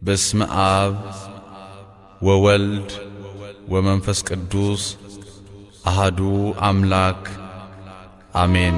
በስመ አብ ወወልድ ወመንፈስ ቅዱስ አሃዱ አምላክ አሜን።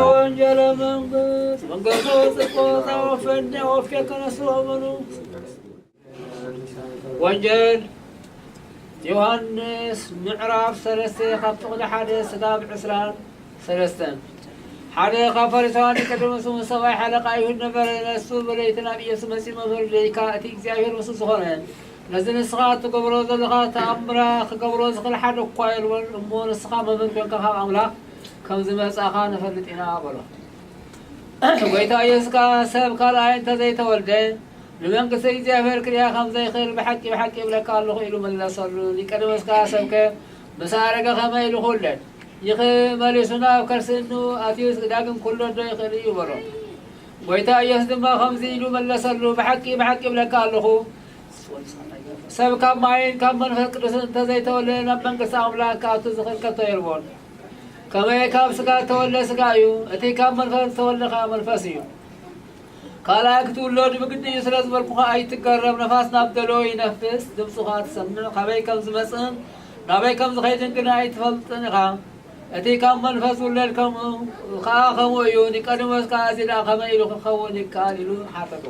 ወንጌለ መንግስት መንግስቱ ጽድቅ ወፍርድ ወፍቅር ከነሱ ወመኑ ወንጌል ዮሃንስ ምዕራፍ ሰለስተ ካብ ፍቕዲ ሓደ ስጋብ ዕስራን ሰለስተን። ሓደ ካብ ፈሪሳውያን ኒቆዲሞስ ምስ ሰብኣይ ሓለቃ ኣይሁድ ነበረ። ነሱ ብለይቲ ናብ ኢየሱስ መጺኡ፣ "መምህር፣ ደይካ እቲ እግዚኣብሔር ምስኡ ዝኾነ፣ ነዚ ንስኻ እትገብሮ ዘለኻ ተኣምራ ክገብሮ ዝኽእል ሓደ እኳ የልቦን። እሞ ንስኻ መምህር ኮንካ ካብ ኣምላኽ ከም ዝመጻእካ ንፈልጥ ኢና" በሎ። ጎይታ ኢየሱስ ከኣ፣ "ሰብ ካልኣይ እንተ ዘይተወልደ ንመንግስቲ እግዚኣብሔር ክሪኣ ከም ዘይኽእል ብሓቂ ብሓቂ እብለካ ኣለኹ ኢሉ መለሰሉ። ኒቆዲሞስ ከኣ ሰብከ ምስ ኣረገ ከመይ ኢሉ ክውለድ ይኽእል? መሊሱ ናብ ከርሲ እንኡ ኣትዩስ ዳግም ክውለድ ዶ ይኽእል እዩ? በሎ። ጐይታ ኢየሱስ ድማ ከምዚ ኢሉ መለሰሉ፣ ብሓቂ ብሓቂ እብለካ ኣለኹ፣ ሰብ ካብ ማይን ካብ መንፈስ ቅዱስን እንተዘይተወልደ ናብ መንግስቲ ኣምላኽ ክኣቱ ዝኽእል ከቶ የልቦን። ከመይ ካብ ስጋ እተወልደ ስጋ እዩ፣ እቲ ካብ መንፈስ እተወልደ ኸኣ መንፈስ እዩ። ካልኣይ ክትውለዱ ብግዲ እዩ ስለ ዝበልኩኻ ኣይትገረም። ነፋስ ናብ ደለዎ ይነፍስ፣ ድምፁ ኸኣ ትሰምዕ፣ ካበይ ከም ዝመጽእን ናበይ ከም ዝኸይድን ግና ኣይትፈልጥን ኢኻ። እቲ ካብ መንፈስ ዝውለድ ከምኡ ኸኣ ከምኡ እዩ። ኒቆዲሞስ ከኣ እዚ ደኣ ከመይ ኢሉ ክኸውን ይከኣል? ኢሉ ሓተቶ።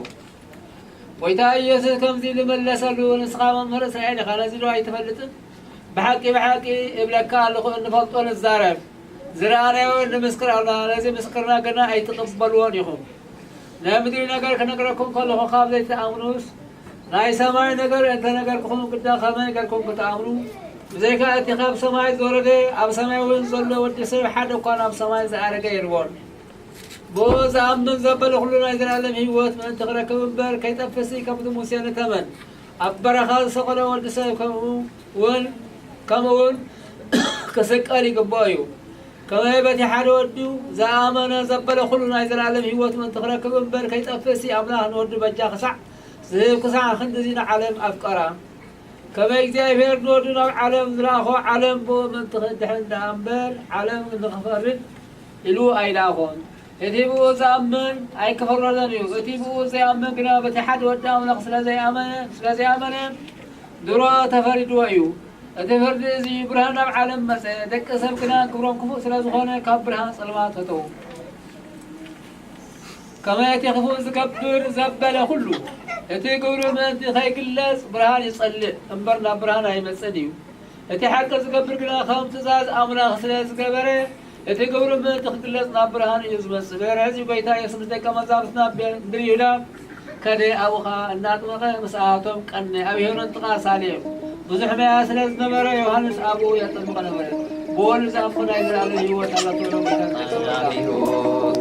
ጐይታ ኢየሱስ ከምዚ ኢሉ መለሰሉ፣ ንስኻ መምህር እስራኤል ኢኻ፣ ነዚ ዶ ኣይትፈልጥን? ብሓቂ ብሓቂ እብለካ ኣለኹ፣ እንፈልጦ ንዛረብ፣ ዝረኣናዮ ንምስክር ኣለና፣ ነዚ ምስክርና ግና ኣይትቕበልዎን ኢኹም። ናይ ምድሪ ነገር ክነግረኩም ከለኹ ካብ ዘይትኣምኑስ፣ ናይ ሰማይ ነገር እንተነገርኩኹም ግዳ ከመይ ጌርኩም ክትኣምኑ? ብዘይካ እቲ ካብ ሰማይ ዝወረደ፣ ኣብ ሰማይ እውን ዘሎ ወዲ ሰብ ሓደ እኳ ናብ ሰማይ ዝኣረገ የልቦን። ብኡ ዝኣምን ዘበለ ኩሉ ናይ ዘለኣለም ህይወት ምእንቲ ክረክብ እምበር ከይጠፍእሲ፣ ከምቲ ሙሴ ንተመን ኣብ በረኻ ዝሰቐሎ ወዲ ሰብ ከምኡ እውን፣ ከምኡ እውን ክስቀል ይግብኦ እዩ። ከመይ በቲ ሓደ ወዱ ዝኣመነ ዘበለ ኩሉ ናይ ዘለኣለም ህይወት ምእንቲ ክረክብ እምበር ከይጠፍእሲ፣ ኣምላኽ ንወዱ በጃ ክሳዕ ዝህብ፣ ክሳዕ ክንድዚ ንዓለም ኣፍቀራ። ከመይ እግዚኣብሔር ንወዱ ናብ ዓለም ዝለኣኾ፣ ዓለም ብኡ ምእንቲ ክድሕን ደኣ እምበር፣ ዓለም ንኽፈርድ ኢሉ ኣይለኣኾን። እቲ ብኡ ዝኣምን ኣይክፍረዶን እዩ። እቲ ብኡ ዘይኣምን ግና በቲ ሓደ ወዲ ኣምላኽ ስለ ዘይኣመነ፣ ስለ ዘይኣመነ ድሮ ተፈሪድዎ እዩ። እቲ ፍርዲ እዚ እዩ፣ ብርሃን ናብ ዓለም መጸ፣ ደቂ ሰብ ግና ግብሮም ክፉእ ስለ ዝኾነ ካብ ብርሃን ጸልማት ፈተዉ። ከመይ እቲ ክፉእ ዝገብር ዘበለ ኩሉ፣ እቲ ግብሩ ምእንቲ ኸይግለጽ ብርሃን ይጸልእ እምበር ናብ ብርሃን ኣይመጽእን እዩ። እቲ ሓቂ ዝገብር ግና ከም ትእዛዝ ኣምላኽ ስለ ዝገበረ፣ እቲ ግብሩ ምእንቲ ክግለጽ ናብ ብርሃን እዩ ዝመጽእ። ድሕሪ ሕዚ ጐይታ የሱስ ምስ ደቀ መዛሙርቱ ናብ ምድሪ ይሁዳ ከደ፣ ኣብኡ ኸኣ እናጥመቐ ምስኣቶም ቀነ። ኣብ ሄሮን ጥቓ ሳሌም ብዙሕ መያ ስለ ዝነበረ፣ ዮሃንስ ኣብኡ የጥምቕ ነበረ። ብወልድ ዝኣምኑ ናይ ዘለኣለም ህይወት ኣለቶ ኢሎም ጌታ ተጸውዖ።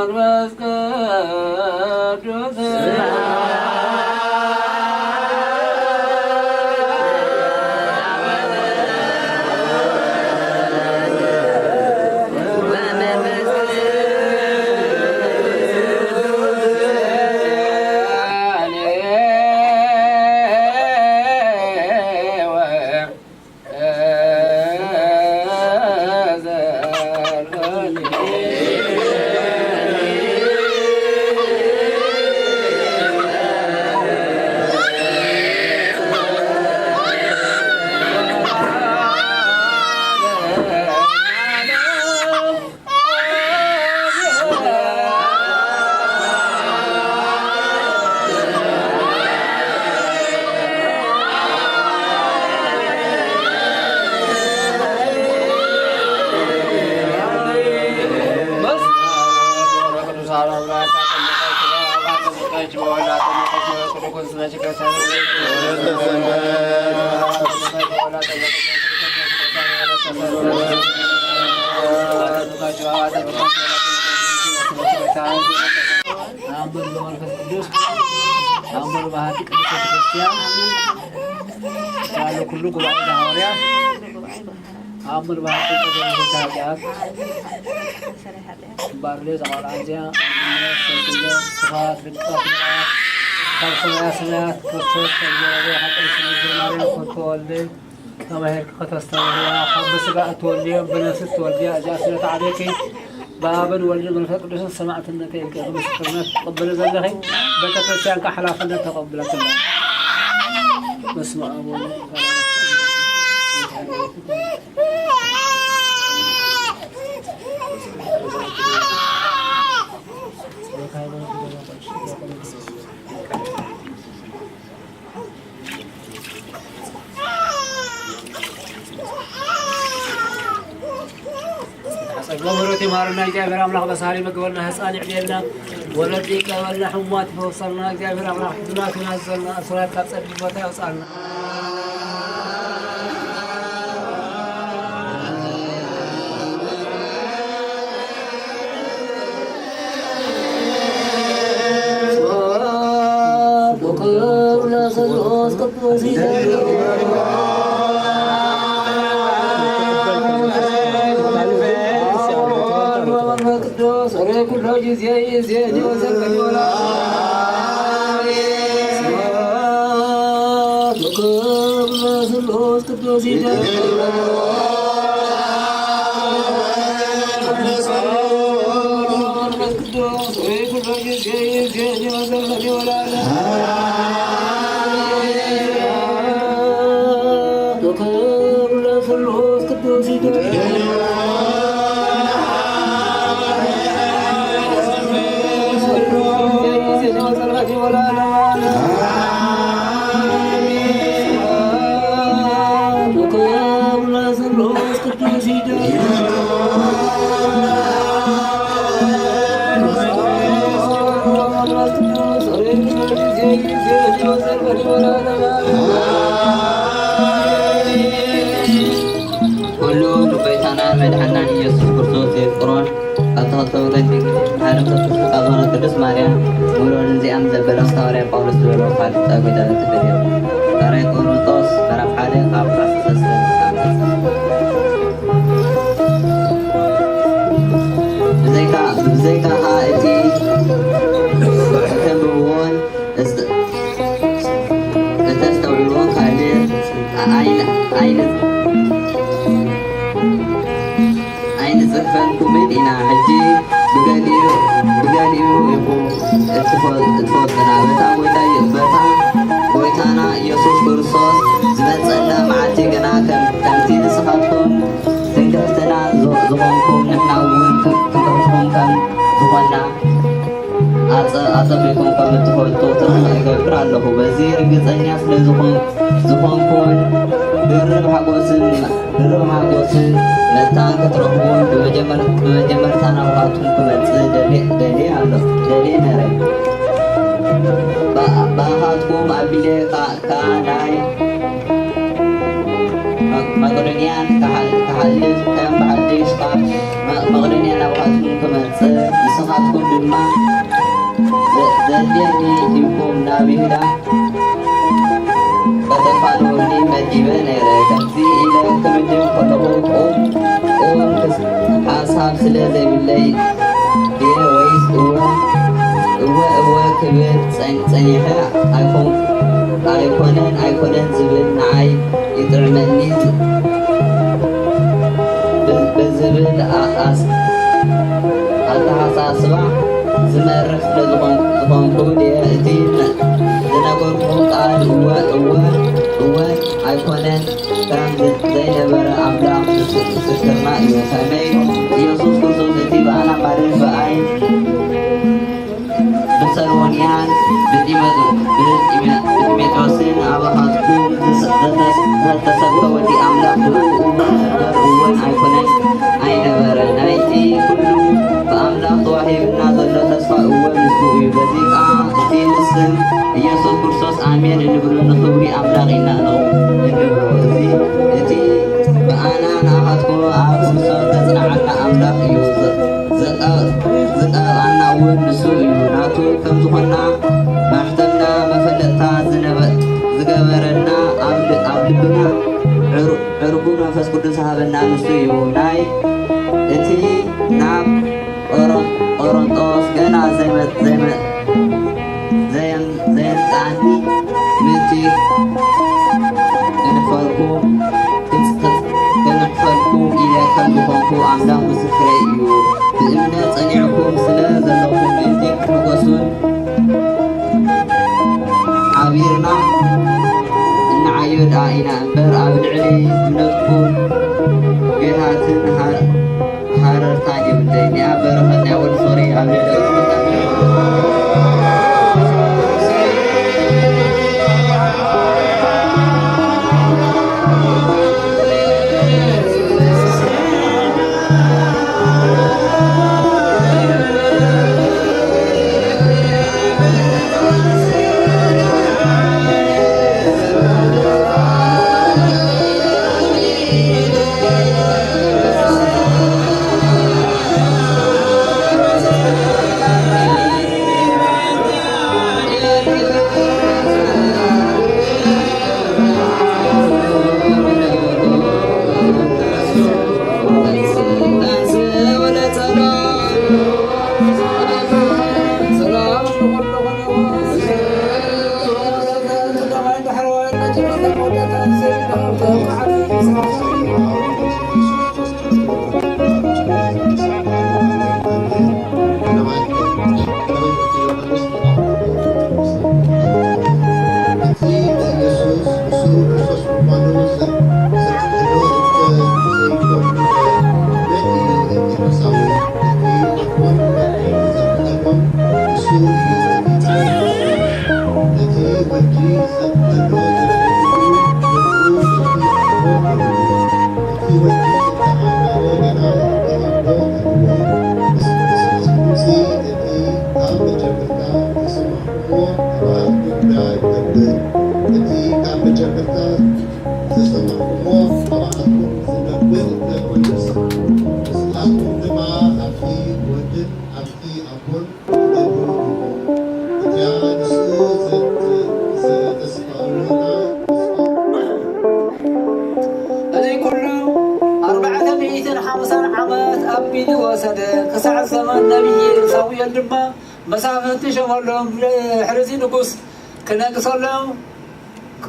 መንፈስ ቅዱስ ኣንበሩ መንፈስ ቅዱስ ኣንበሩ ባህቲ ቅድስት ቤተክርስቲያን ያለ ኩሉ ጉባኤ ዘሐዋርያት ኣንበሩ ባህቲ ቅድስት ቤተክርስቲያን ባርሌ ዘቋልዓ እዚኣ ስብሐት ድቃ ካብ ሰማያ ሰማያት ክርስቶስ ተወለደ ሓቀ ስለ ማርያም ከተወልደ ተባሂልኪ ከተስተምህርያ ካብ ብስጋ እትወልድዮ ብነፍሲ እትወልድያ እዚኣ ስለ ተዓብየኪ ብኣብን ወልድን መንፈስ ቅዱስን ሰማዕትነት ኢልኪ እቲ ምስክርነት ትቕበሊ ዘለኺ ቤተ ክርስቲያንካ ሓላፍነት ተቐብለክላ። በስመ አብ ወወልድ ወመንፈስ ቅዱስ። ጸጋ ምሕረት ይማረና። እግዚኣብሔር ኣምላኽ በሳሪ መግበልና ህፃን ይዕብየልና። ወለድ ይቀበልና። ሕሙማት ይፈውሰልና። እግዚኣብሔር ኣምላኽ ሕዱናት ይናዘልና። እሱራት ካብ ጸቢብ ቦታ ያውጻልና። ኩሉ ንጎይታናን መድሓናን ኢየሱስ ክርስቶስ የፍቅሮን ካብ ተኸተሉ ናይ ድንግል መሓሪ ቅዱስ ካብ ዝኾነ ቅዱስ ማርያም ውሎድን እዚኣም ዘበለ ክስተ ሃዋርያ ጳውሎስ ዝበሎ ካልእ ጸጉዳ ትብል እዩ። ራእይ ቆሮንቶስ ምዕራፍ ሓደ ካብ ዓሰርተ ሰለስተ ክሳብ ዓሰርተ። ብዘይካ ብዘይካ ኸኣ እቲ እተንብብዎን እተስተውዕልዎ ካልእ ኣይን- ኣይን- ኣይንጽሕፈልኩምን ኢና። ሕጂ ብገሊኡ ብገሊኡ ኢኹም እትፈ- እትፈልጡና። በታ ጎይታ በታ ጎይታና ኢየሱስ ክርስቶስ ዝመጸና መዓልቲ ግና ከም- ከምቲ ንስኻትኩም ትምክሕትና ዝ- ዝኾንኩም ንሕና እውን ከም- ትምክሕትኹም ከም ዝኾንና ኣጸ- ኣጸቢቕኩም ከም እትፈልጡ ተስፋ እገብር ኣለኹ። በዚ ርግጸኛ ስለ ዝኾን- ዝኾንኩን ድርብ ሓጎስን ድርብ ሓጎስን መታን ክትረኽቡን ብመጀመር- ብመጀመርታ ናብኻትኩም ክመጽእ ደልየ- ደልየ ኣለኹ ደልየ ነይረ። ባ- ባኻትኩም ኣቢለ ካ- ካብ ናይ መ- መቄዶንያን ክሓል- ክሓልፍ ከም ብሓድሽ ካብ መ- መቕደንያ ናባኻትኩም ክመጽእ፣ ንስኻትኩም ድማ ዘ-፣ ዘድልየኒ ሂብኩም ናብ ይሁዳ ቀጠፋ ንወዲ መዲበ ነይረ። ከምዚ ኢለ ክምድብ ከለኹ፣ ቁም፣ ቁም ክስ-፣ ሓሳብ ስለ ዘይብለይ ድየ ወይስ እወ፣ እወ፣ እወ ክብል ጸን-፣ ጸኒሐ ኣይኮን-፣ ኣይኮነን፣ ኣይኮነን ዝብል ንዓይ ይጥዕመኒ ብ-፣ ብዝብል ኣ-፣ ኣስ-፣ ኣተሓሳስባ ዝመርሕ ስለ ዝኾን-፣ ዝኾንኩ ድየ እቲ ዝነ-፣ ዝነገርኩ ቃል እወ፣ እወ፣ እወ ኣይኮነን ከም ዘ-፣ ዘይነበረ ኣምላኽ ምስ-፣ ምስክርና እዩ። ከመይ ኢየሱስ ክርስቶስ እቲ ብኣና ማለት ብኣይ ብሰሎንያን ብጢመ-፣ ብጢመ-፣ ብጢሞቴዎስን ኣባኻትኩም ዘተ-፣ ዘተሰብከ ወዲ ኣምላኽ ብኡ እምበር እወን ኣይኮነን ኣይነበረ። ናይቲ ኩሉ ብኣምላኽ ተዋሂብና ዘሎ ተስፋ እወ ንሱ እዩ። በዚ ከኣ እቲ ንስም ኢየሱስ ክርስቶስ ኣሜን እንብሎ ንኽብሪ ኣምላኽ ኢና እንብሎ። እዚ እቲ ብኣና ንኣኻትኩም ኣብ ክርስቶስ ዘጽንዓና ኣምላኽ እዩ። ዘ-፣ ዘቀ-፣ ዝቀብኣና እውን ንሱ እዩ። ናቱ ከም ዝኾንና ማሕተምና መፈለጥታ ዝነበ-፣ ዝገበረና ኣብ ል-፣ ኣብ ልብና ዕሩ-፣ ዕርጉ መንፈስ ቅዱስ ዝሃበና ንሱ እዩ። ናይ እቲ ናብ ቆሮ-፣ ቆሮንጦስ ገና ዘይመ-፣ ዘይመ-፣ ዘየም-፣ ዘየምጽኣኒ ምእንቲ ከንሕፈልኩም፣ ክጽ-፣ ከንሕፈልኩም ኢለ ከም ዝኾንኩ ኣምላኽ ምስክረይ እዩ። ብእምነት ጸኒዕኩም ስለ ዘለኹም ምእንቲ ክትምጎሱን ሓቢርና እንዓዮ ደኣ ኢና እምበር፣ ኣብ ልዕሊ እምነትኩም ገታትን ሃር-፣ ሃረርታን የብለይን። ያ በረኸት ናይ ወዲ ሶሪ ኣብ ልዕሊ እዚ ኩሉ ኣርባዕተ ሚእትን ሓምሳን ዓመት ኣቢሉ ወሰደ። ክሳዕ ዘመን ነቢይ ሳሙኤል ድማ መሳፍንቲ ሸመሎም። ብድሕርዚ ንጉስ ክነግሰሎም፣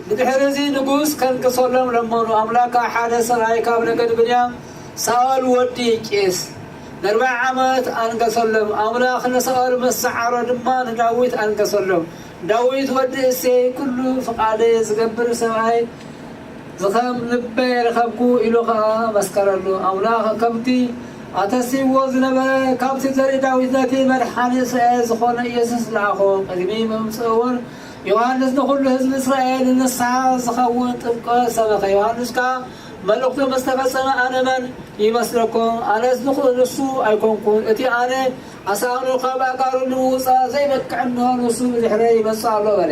ብድሕርዚ ንጉስ ከንግሰሎም ለመኑ። ኣምላካ ሓደ ሰብኣይ ካብ ነገድ ብንያም ሳኦል ወዲ ቂስ ንኣርብዓ ዓመት ኣንገሰሎም። ኣምላኽ ንሳኦል ምስ ሰዓሮ ድማ ንዳዊት ኣንገሰሎም። ዳዊት ወዲ እሴይ ኩሉ ፍቓደይ ዝገብር ሰብኣይ ዝኸም ልበይ ረኸብኩ ኢሉ ኸኣ መስከረሉ። ኣምላኽ ከምቲ ኣተሲዎ ዝነበረ ካብቲ ዘርኢ ዳዊት ነቲ መድሓኒ እስራኤል ዝኾነ ኢየሱስ ለኣኾ። ቅድሚ ምምጽኡ እውን ዮሃንስ ንኹሉ ህዝቢ እስራኤል ንንስሓ ዝኸውን ጥምቀት ሰበኸ። ዮሃንስ ከኣ መልእኽቱ ምስ ተፈጸመ ኣነ መን ይመስለኩም? ኣነስ ንኹ-፣ ንሱ ኣይኮንኩን። እቲ ኣነ ኣሳእኑ ካብ ኣእጋሩ ንምውጻእ ዘይበቅዕ እንሆ ንሱ ብድሕረይ ይመጽእ ኣሎ በለ።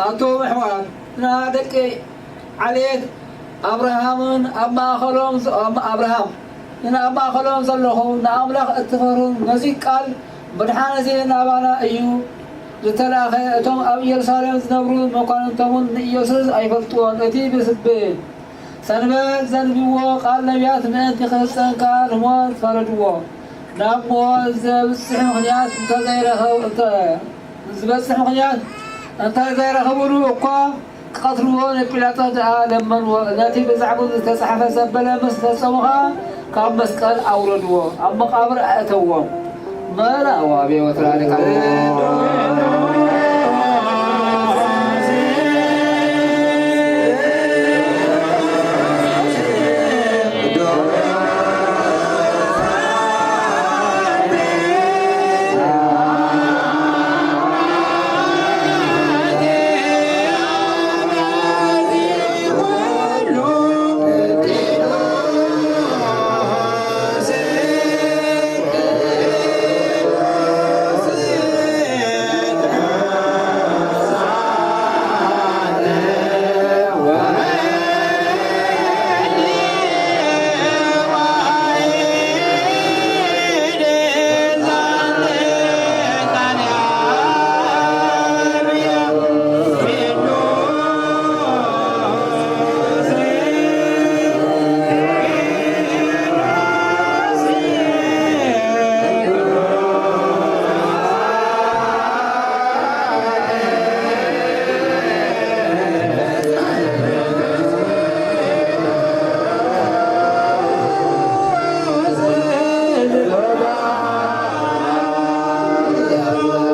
ኣንቱም ኣሕዋትና ደቂ ዓሌት ኣብርሃምን ኣብ ማእኸሎም ዝ-፣ ኣብ ኣብርሃም ንኣብ ማእከሎም ዘለኹም ንኣምላኽ እትፈርሁን ነዚ ቃል መድሓኒት ናባና እዩ ዝተላእኸ። እቶም ኣብ ኢየሩሳሌም ዝነብሩ መኳንንቶምን ንኢየሱስ ኣይፈልጥዎን። እቲ ብስብ ሰንበት ዘንብዎ ቃል ነቢያት ምእንቲ ክፍጸም ከኣ ንሞት ፈረድዎ። ናብ ሞት ዘብጽሕ ምኽንያት እንተዘይረኸብ-፣ እንተ-፣ ዝበጽሕ ምኽንያት እንተዘይረኸብሉ እኳ ክቐትልዎ ንጲላጦስ ደኣ ለመንዎ። ነቲ ብዛዕባኡ ዝተጻሕፈ ዘበለ ምስ ፈጸሙ ኸኣ ካብ መስቀል ኣውረድዎ፣ ኣብ መቓብር ኣእተውዎ። መላእዋ ቤወትራ ሊቃነ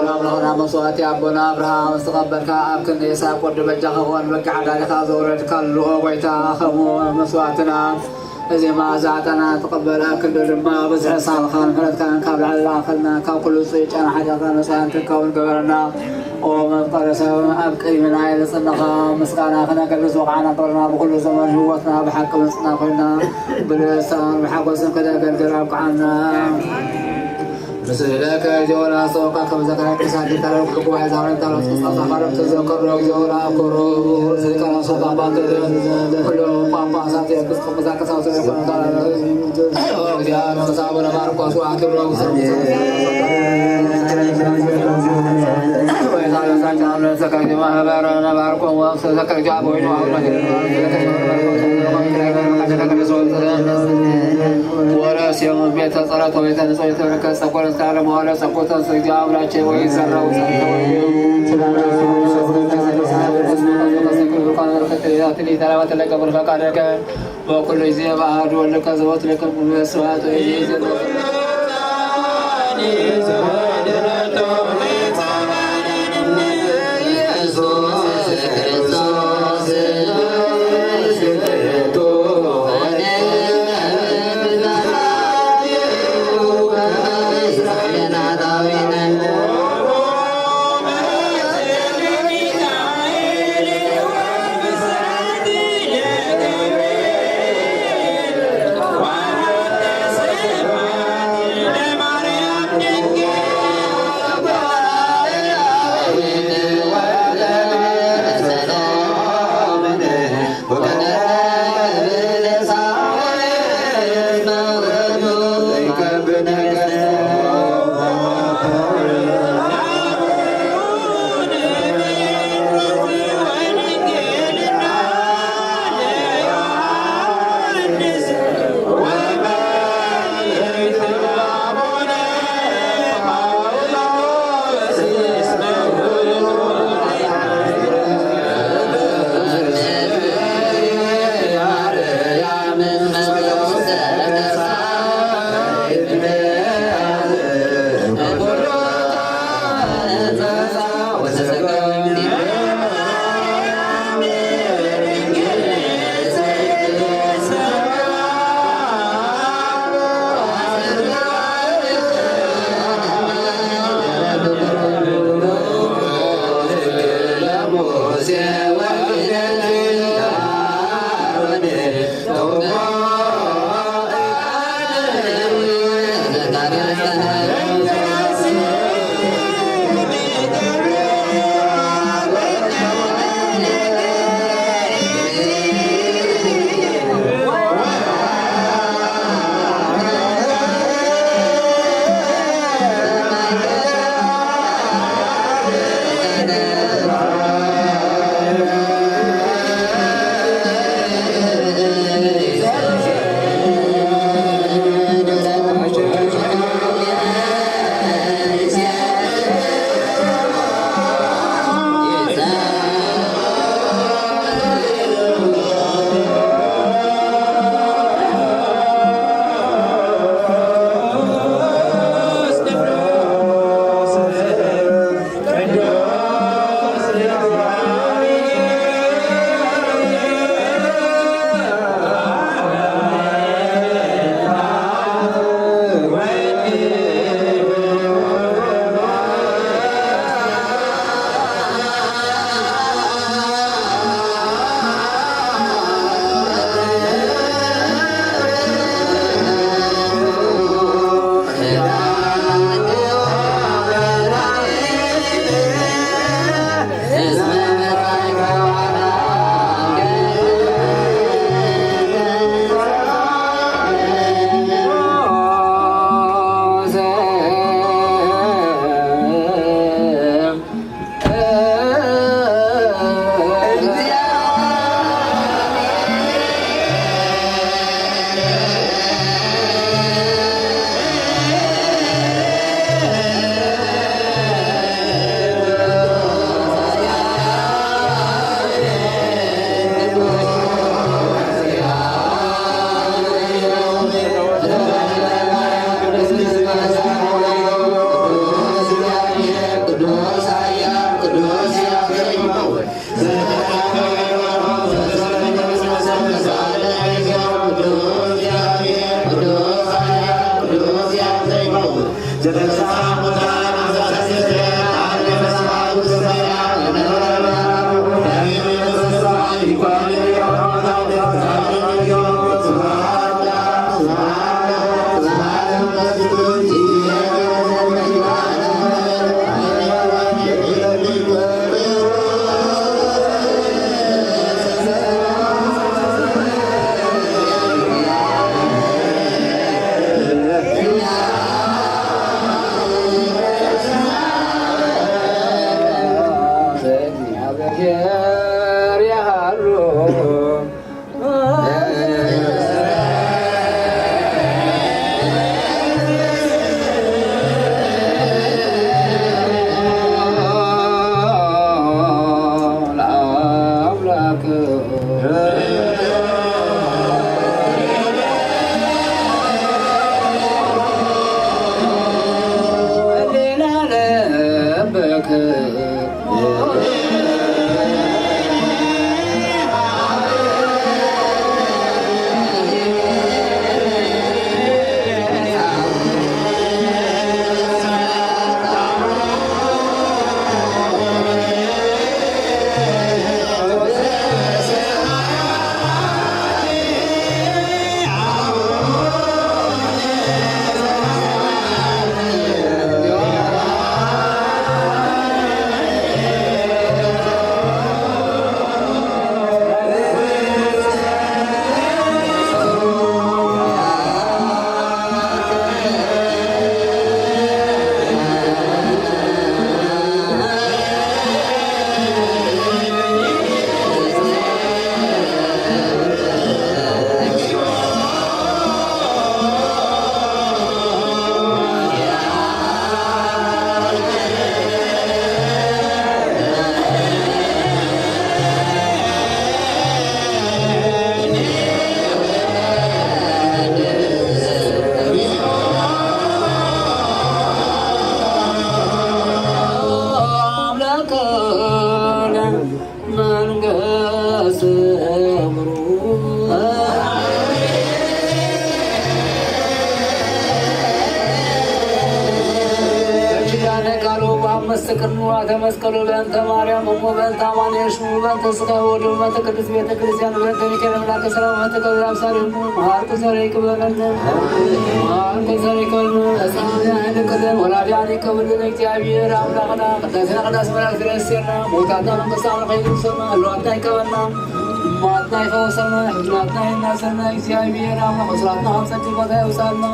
ኣምላኽና መስዋዕቲ ኣቦና ኣብርሃም ዝተቐበልካ ኣብ ክንዲ ይስሐቅ ወዲ በጃኻ ኾን በጊዕ ኣዳሊኻ ዘውረድካሉ ኦ ጎይታ ከምኡ መስዋዕትና እዚ መዓዛ ዕጣና ትቐበል ኣብ ክንዲ ድማ ብዝሒ ሳልኻን ምሕረትካን ካብ ላዕሊ ላእኸልና ካብ ኩሉ ጽይ ጨና ሓጢኣትና ነጻ ክንከውን ገበረና። ኦ መፍቀሪ ሰብ ኣብ ቅድሚና የለጸናኻ ምስጋና ክነገልጽ ወቕዓና ገበረና ብኩሉ ዘመን ህይወትና ብሓቂ መጽና ኮይና ብደስታን ብሓጎስን ክነገልግል ኣብቅዓና። ንስእለከ ጆላ ሰውቃ ከም ዘከረ ቅሳት ይታረቅ ኩሉ ጉባኤ ዛሬ ታረቅ ጽጻ ሳፋረም ተዘከሩ ጆላ ኮሮ ስልካና ሰባባት ኩሉ ጳጳሳት የክስቶ መዛከሳው ሰው የኮነ እግዚአብሔር መሳቡ ለማርቆስ ወአክብሮ ወረስ የሙት ቤተ ጸሎት ወቤተ ንጹህ የተበረከት ጸጋ ለዘለዓለሙ ሆነ ጸጋ ተንሥእ እግዚኦ አምላካችን ወይ ዘራው ጸጋ ወይ ትንቢት ለማለት ለገብር ፈቃድከ በኩሉ ጊዜ በአሐዱ ወልድከ ዘወትር ለከ ኩሉ ስብሐት ወይዜ መንግስት ክብሩ። ኪዳነ ቃሉ በአምስት ቅንዋተ መስቀሉ በእንተ ማርያም እሙ በእንተ አማኑኤል ሽሙ በእንተ ስጋ ወደሙ በእንተ ቅድስት ቤተ ክርስቲያን በእንተ ሚካኤል አምላከ ሰላም በእንተ ገብረ አብሳሪሙ መሐረነ ጸረ ይክበረነ መሐረነ ጸረ ይክበረነ መጽሐፍ ያህል ቅድም ወላዲያን ይከብልን እግዚአብሔር አምላክና ቅዳሴና ቅዳሴ መላእክት ረስየና ሞታና መንግስት አምላክ ይልብሰና ህልዋትና ይከበልና ማትና ይፈወሰና ሕማማትና ይናሰና እግዚአብሔር አምላክ ስራትና ሀብሰት ቦታ ይውሳልና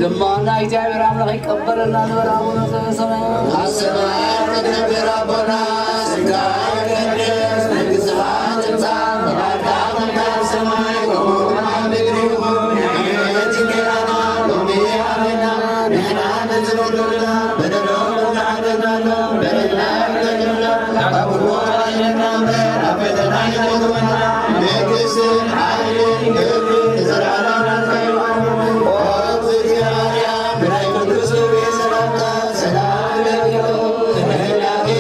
ልማና እግዚአብሔር አምላክ ይቀበልና ንበል አቡነ ዘበሰማያት አሰማያት ቅድም አቦና ስጋህ ይቀደስ መንግስትህ ትምጻእ ፈቃድህ በሰማይ ከማሁ በምድር ይኩን። የዕለት እንጀራና ሎሚ ሀበነ ንሕና ንዝበደሉና በደሎም በደልና በደልና ይቅር በለን። አብ ፈተና ይግበረና። መንግስትን ኃይልን ክብርን ለዘለዓለመ ዓለም ይኩን። ኦ እግዝእትየ ማርያም፣ ምልዕተ ቅዱስ ገብርኤል ሰላምታ ሰላም እልኪ፣ እምሕያው ኪ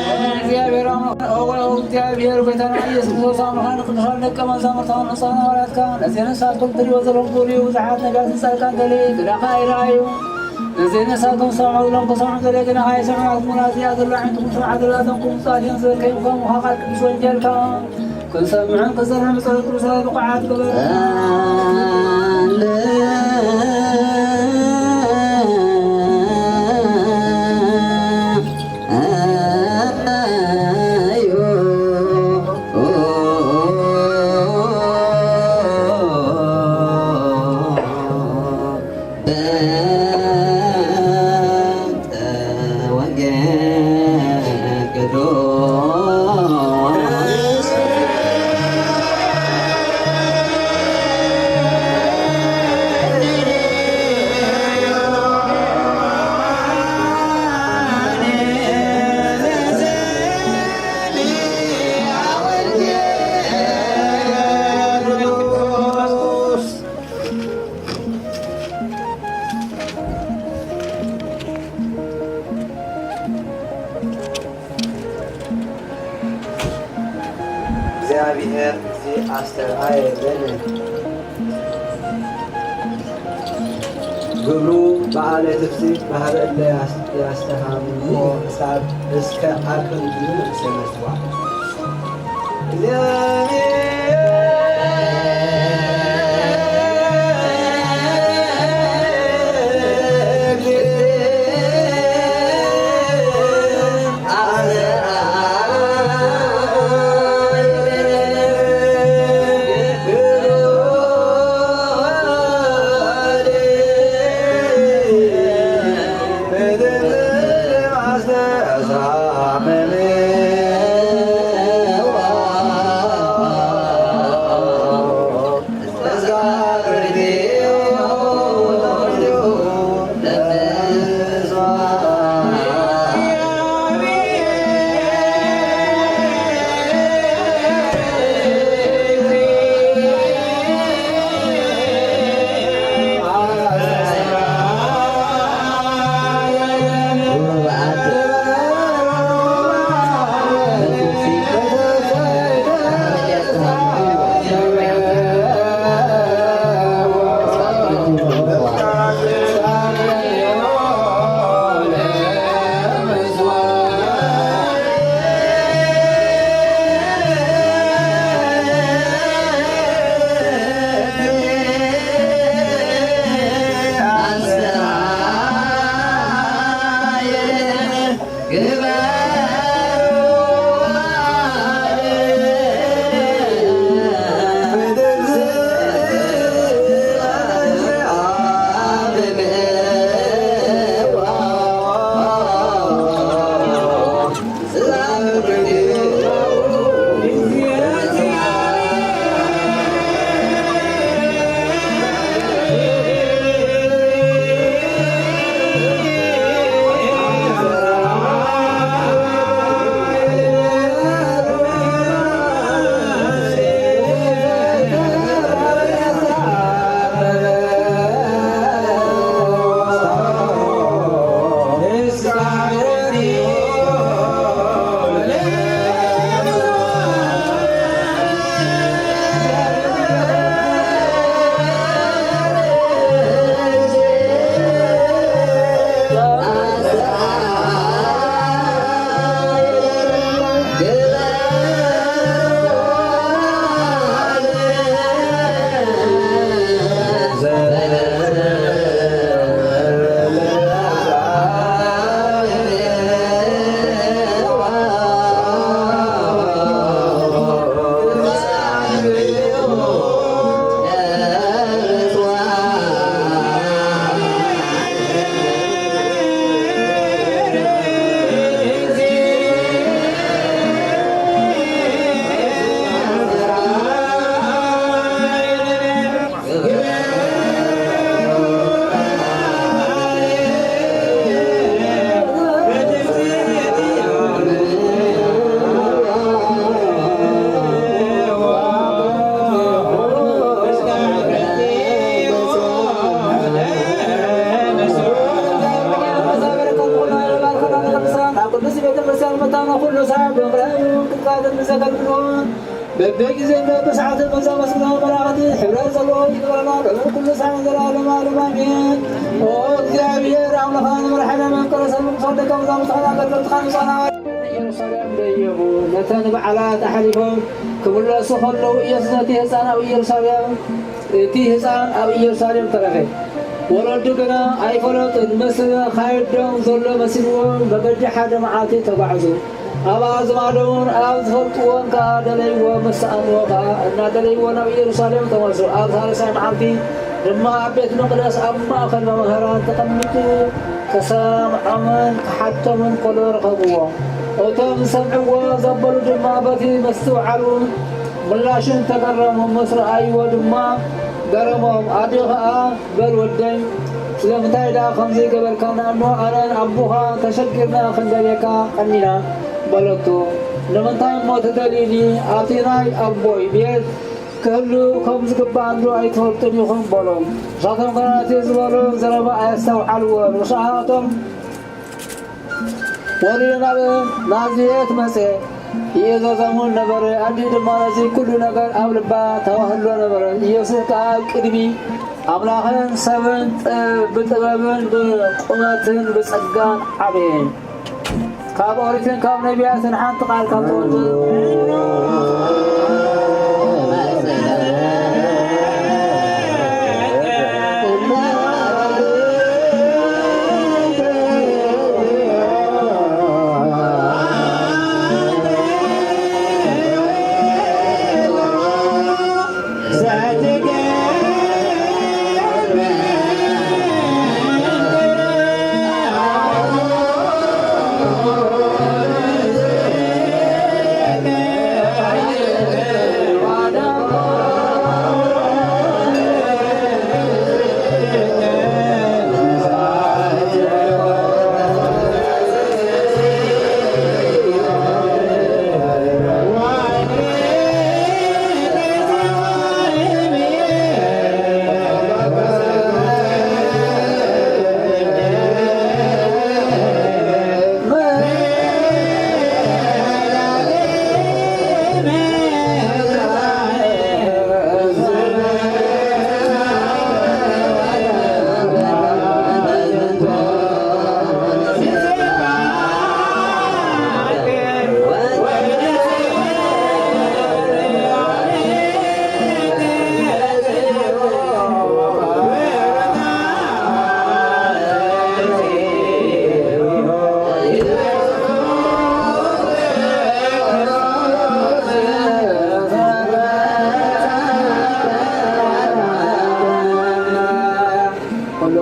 እግዚኣብሔር ኣምላኽ፣ ኦ እግዚኣብሔር ጎይታና ኢየሱስ ክርስቶስ፣ ኣምላኽና ቅዱሳን ደቀ መዛሙርትኻ ቅዱሳን ሃዋርያትካ፣ ነዚ ንስኻትኩም ትሪእዎ ዘለኹም ኩሉ ብዙሓት ነቢያትን ጻድቃን ገለ ግናኻ ኣይረኣዩ። ነዚ ንስኻትኩም ሰምዑ ኢሎም ክሰምዑ ገለ ግናኻ ኣይሰምዑ። ኣብ ሙላት እዚኣ ዘሎ ዓይንትኩም ሰምዓ ዘላትንኩም ጻድቃን ዘርከይምኩም ውሃ ቃል ቅዱስ ወንጌልካ ክንሰምዕን ክንሰርሕን ብጸሎት ቅዱሳን ብቑዓት ግበር። እግዚኣብሔር እዚ ኣስተርኣየ በለ። ግብሩ በዓለ ትፍስሕት ባህረ እለ ያስ-፣ ያስተሃምሞ ክሳብ እስከ ኣቅንቱ ንሰመስዋ። ኩሉ ሳዕ ብምሕረቱ ቅድቃትን ብዘገልግሎ በብግዜን በብሰዓትን በዛ መስግና መላእኽቲ ሕብረት ዘለዎ ይግበረና። ሎምን ኩሉ ሳዕ ዘለዓለመ ዓለም ኣሜን። ኦ እግዚኣብሔር ኣምላኽና ንመርሓና መፍቀረ ሰብ ቅዱሳን ደቀ መዛሙርትኻ ኣገልገልትኻ ንጻና ኢየሩሳሌም ደየቡ። ነተን በዓላት ኣሕሊፎም ክምለሱ ከለዉ ኢየሱስ ነቲ ህፃን ኣብ ኢየሩሳሌም እቲ ህፃን ኣብ ኢየሩሳሌም ተረፈ። ወለዱ ግና ኣይፈለጡን። ምስ ካይዶም ዘሎ መሲልዎም መገዲ ሓደ መዓልቲ ተጓዕዙ። ኣብ ኣዝማዶምን ኣብ ዝፈልጥዎን ከኣ ደለይዎ። ምስ ሰኣንዎ ከኣ እናደለይዎ ናብ ኢየሩሳሌም ተመልሱ። ኣብ ሳልሳይ መዓልቲ ድማ ኣብ ቤት መቕደስ ኣብ ማእከል መምህራን ተቐሚጡ ክሰምዖምን ክሓቶምን ከሎ ረኸብዎ። እቶም ዝሰምዕዎ ዘበሉ ድማ በቲ ምስትውዓሉ ምላሽን ተገረሙ። ምስ ረኣይዎ ድማ ገረሞም። ኣደ ኸኣ በል ወደይ፣ ስለምንታይ ደኣ ከምዚ ገበርካና? እሞ ኣነን ኣቦኻ ተሸጊርና ክንደልየካ ቀኒና በለቶ። ንምንታይ እሞ ትደልዩኒ? ኣብቲ ናይ ኣቦይ ቤት ክህሉ ከም ዝግባእ እንዶ ኣይትፈልጡን ኢኹም በሎም። ንሳቶም ከኣ እቲ ዝበሎ ዘረባ ኣየስተውዓልዎን። ንሳቶም ወሪዱ ናብ ናዝሬት መጸ፣ ይእዘዞም እውን ነበረ። ኣዲ ድማ ነዚ ኩሉ ነገር ኣብ ልባ ተዋህሎ ነበረ። ኢየሱስ ከኣ ኣብ ቅድሚ ኣምላኽን ሰብን ጥ-፣ ብጥበብን ብቁመትን ብጸጋን ዓበየ። ካብ ኦሪትን ካብ ነቢያትን ሓንቲ ቃል ካብ ተወልደ ኩሉ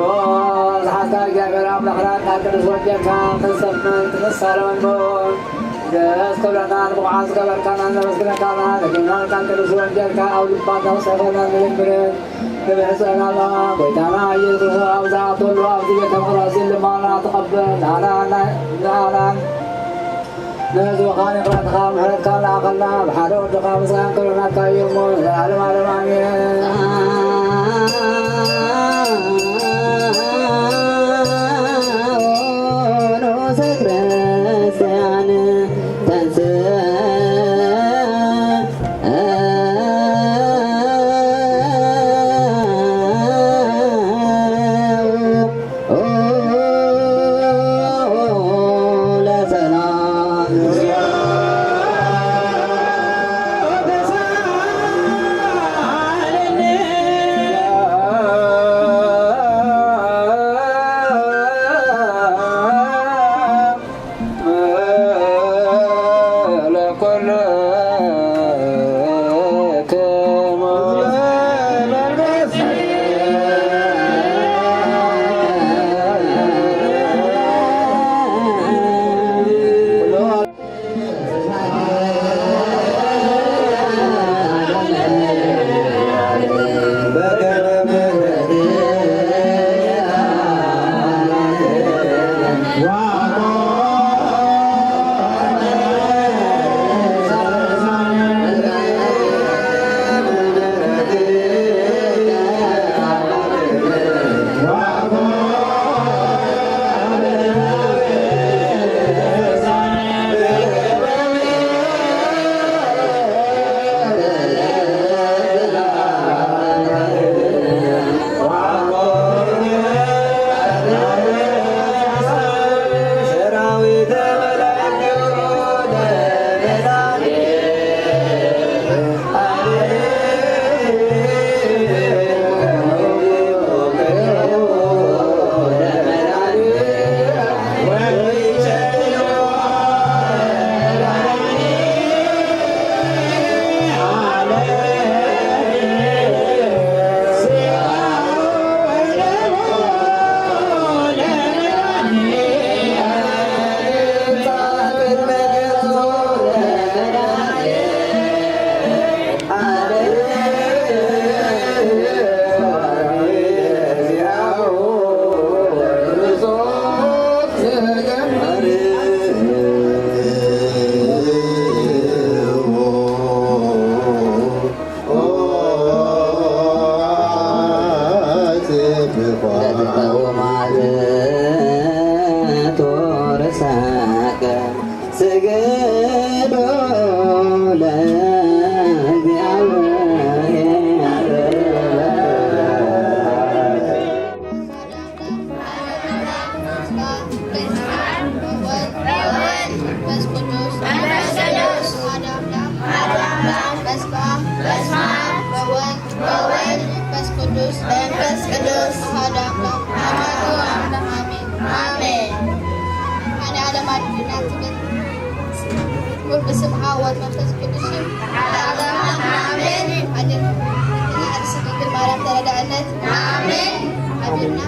ዝሓዝካ እግዚኣብሔር ኣምላኽና ቃል ቅዱስ ወንጌልካ ክንሰምን ክንሳለምን ደስ ክብለና። ንብቑዓት ዝገበርካና ነመስግነካና። ደጊምና ቃል ቅዱስ ወንጌልካ ኣብ ልባና ክሰፈና ንልምንን ንብሕጸናላ። ጎይታና ኢየሱስ ክርስቶስ ኣብ ዝኣተሉ ኣብዚ ቤተ መቕደስ ልማና ተቐበል። ንኣና ንኣናን ንህዝብኻ ይቕረትኻ ምሕረትካ ለኣኸልና። ብሓደ ወድኻ ምስጋን ክብርናካ እዩ እሞ ንዘለዓለም ዓለም ኣሜን። ንኡሰ ክርስቲያን ተንስእ ለተቀውማት ቶርሳቀ ስግዱ ለእግዚአብሔር። በስመ አብ ወወልድ ወመንፈስ ቅዱስ። በወልድ በመንፈስ ቅዱስ አሐዱ አምላክ አሜን። አሜን። መድኃኔዓለም አድነና ትብል። ቁርብ ስም አብ ወወልድ መንፈስ ቅዱስ ይሁን። አሜን። አድነን። ቅድስት ድንግል ማርያም ተረዳእነት። አሜን። አድነና።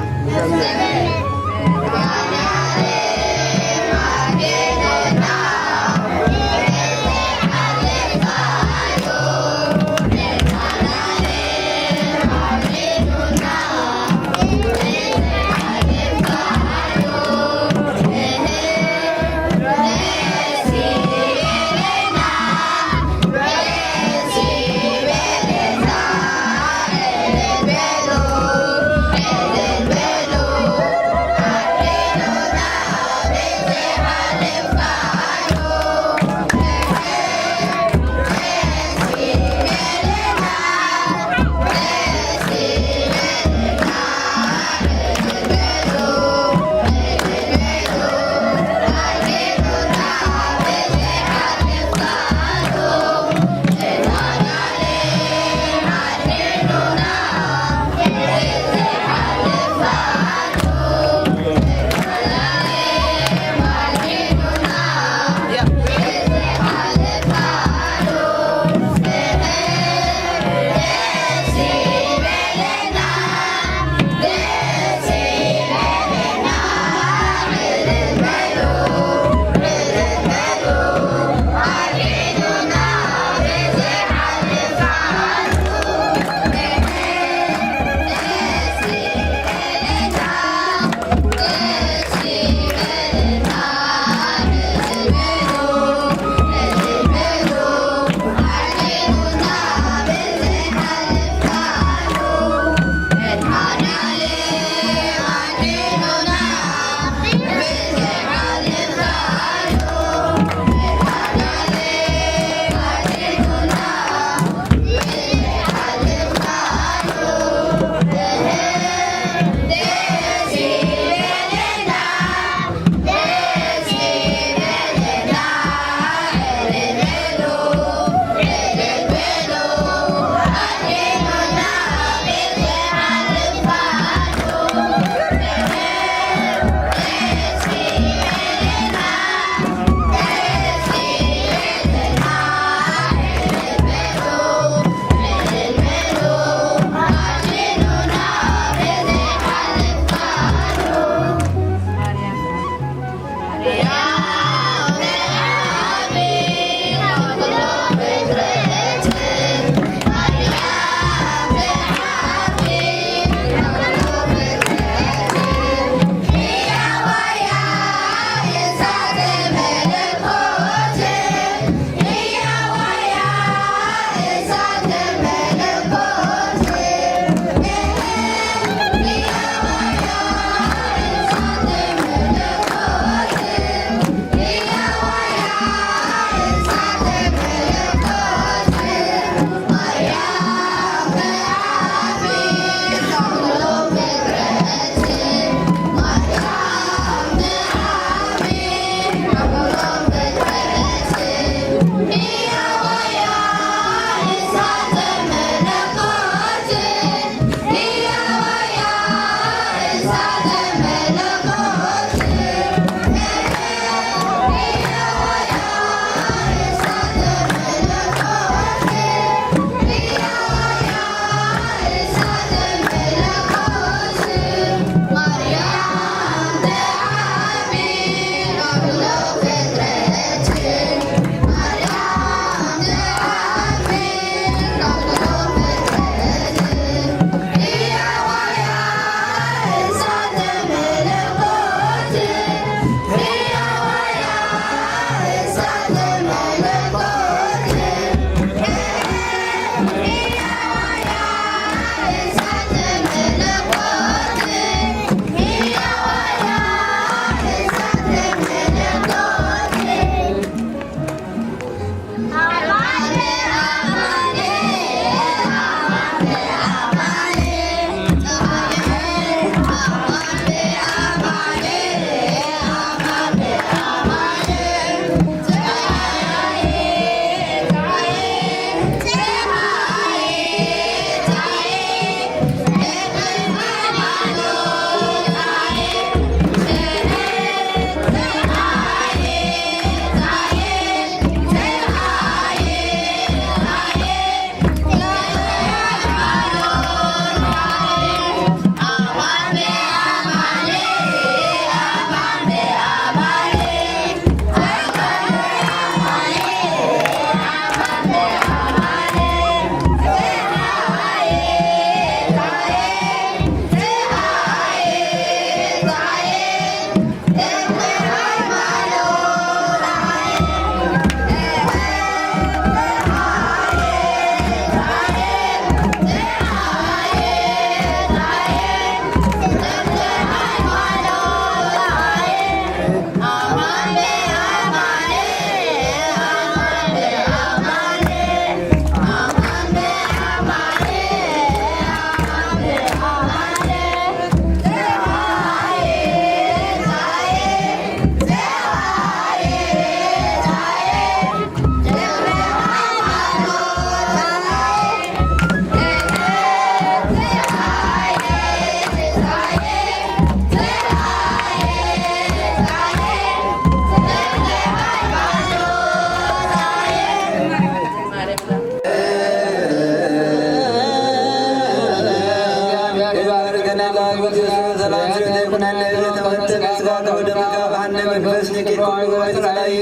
ሰላም ዘይኮነለ ዝተወደደ ስጋ ከወደ መጋባህነ መንፈስ ንኪድ ኩሉ ወጽላይ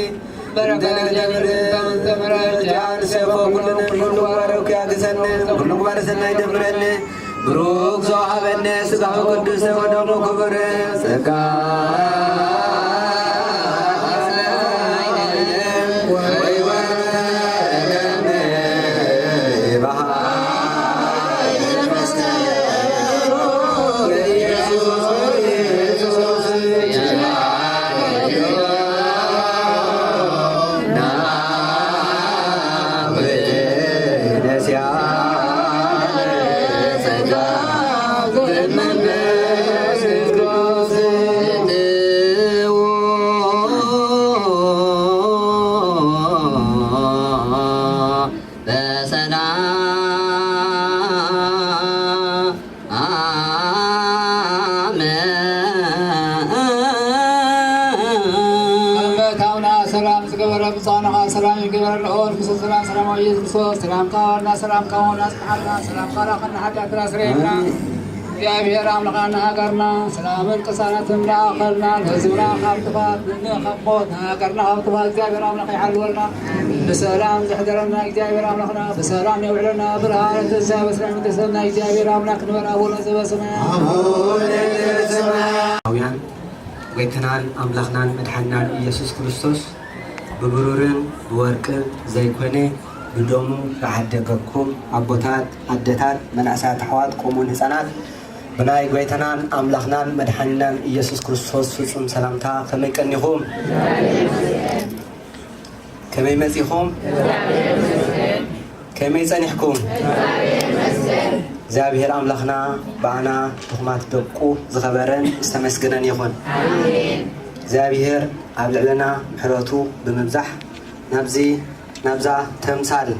በረከት ለምርታን ተመራጃ ንሰፎ ኩልነ ኩሉ ባረክ ያግዘነ ኩሉ ባለ ሰናይ ደምረነ ብሩክ ዘውሃበነ ስጋሁ ቅዱስ ወደሙ ክቡር ጸጋ ሰላም ዝገበረ ብፁዓንኻ ሰላም ይግበረልኦ። ርኩሰ ሰላም ሰላማዊ ኢየሱስ ክርስቶስ ሰላምካ ዋና ሰላምካ ዋና ጽንሓልና ሰላምካ ራኸና ሓጢኣትና ስረየልና። እግዚኣብሔር ኣምላኽና ንሃገርና ሰላምን ቅሳነትን ንኣኸልና ንህዝብና ካብ ጥፋት ንነ ካብ ሞት ንሃገርና ካብ ጥፋት እግዚኣብሔር ኣምላኽ ይሓልወልና። ብሰላም ዘሕደረና እግዚኣብሔር ኣምላኽና ብሰላም የውዕለና። ብርሃነ ትንሳኤ በስራይ ምድሰና እግዚኣብሔር ኣምላክ ንበል ኣቡነ ዘበሰማያት ኣውያን ጎይትናን ኣምላኽናን መድሓንናን ኢየሱስ ክርስቶስ ብብሩርን ብወርቅን ዘይኮነ ብደሙ ዝዓደገኩም ኣቦታት ኣደታት መናእሰያት ኣሕዋት ከምኡውን ህፃናት ብናይ ጎይታናን ኣምላኽናን መድሓኒናን ኢየሱስ ክርስቶስ ፍጹም ሰላምታ ከመይ ቀኒኹም? ከመይ መጺኹም? ከመይ ጸኒሕኩም? እግዚኣብሔር ኣምላኽና ብኣና ድኹማት ደቁ ዝኸበረን ዝተመስገነን ይኹን። እግዚኣብሔር ኣብ ልዕለና ምሕረቱ ብምብዛሕ ናብዚ ናብዛ ተምሳል